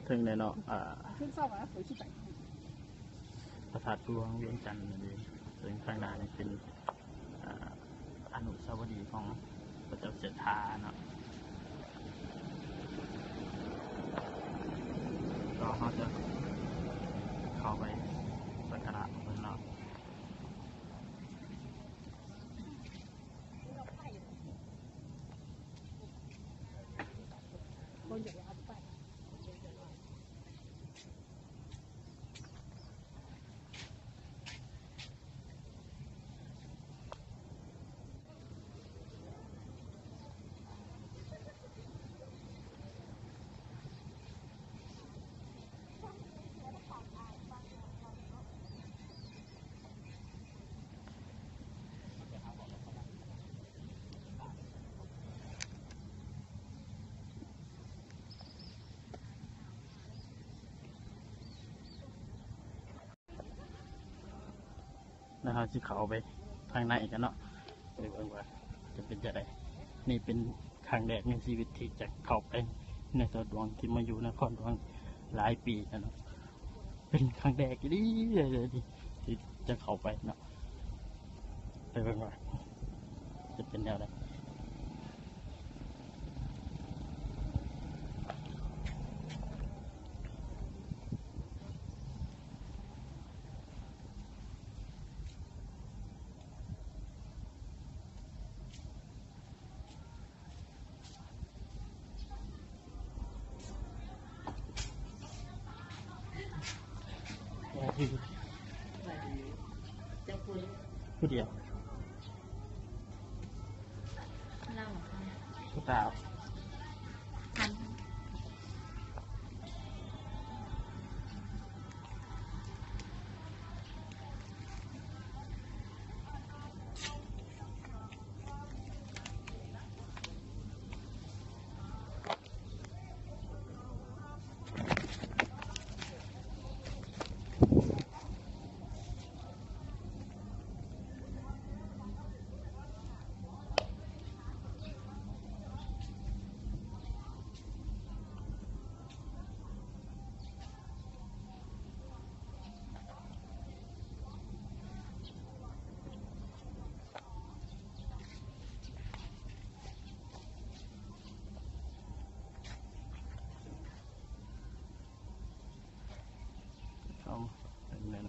ເຖິງແລ້ວເນາະ ອ່າ ພະທາດຫຼວງວຽງຈັນນັ້ນເອງ ເຊິ່ງຂ້າງໜ້ານີ້ເປັນ ອ່າ ອະນຸສາວະລີຂອງພະເຈົ້າເສດຖາເນາະ. ກໍເຮົາຈະເຂົ້າໄປສັກກາລະເພິ່ນເນາະ. ແລ້ວເຮົາຊິເຂົ້າໄປທາງໃນກັນເນາະ ໄປເບິ່ງວ່າຈະເປັນຈັ່ງໃດ. ນີ້ເປັນຄັ້ງແລກໃນຊີວິດທີ່ຈະເຂົ້າໄປນະຄອນຫຼວງ ທີ່ມາຢູ່ນະຄອນຫຼວງຫຼາຍປີແລ້ວເນາະ. ເປັນຄັ້ງແລກອີ່ຫຼີເລີຍທີ່ຈະເຂົ້າໄປເນາະ. ໄປເບິ່ງວ່າຈະເປັນແນວໃດ. ຜູ້ດຽວ ເຮົາ ຜູ້ສາວ ເອົາ ເປັນແມ່ນ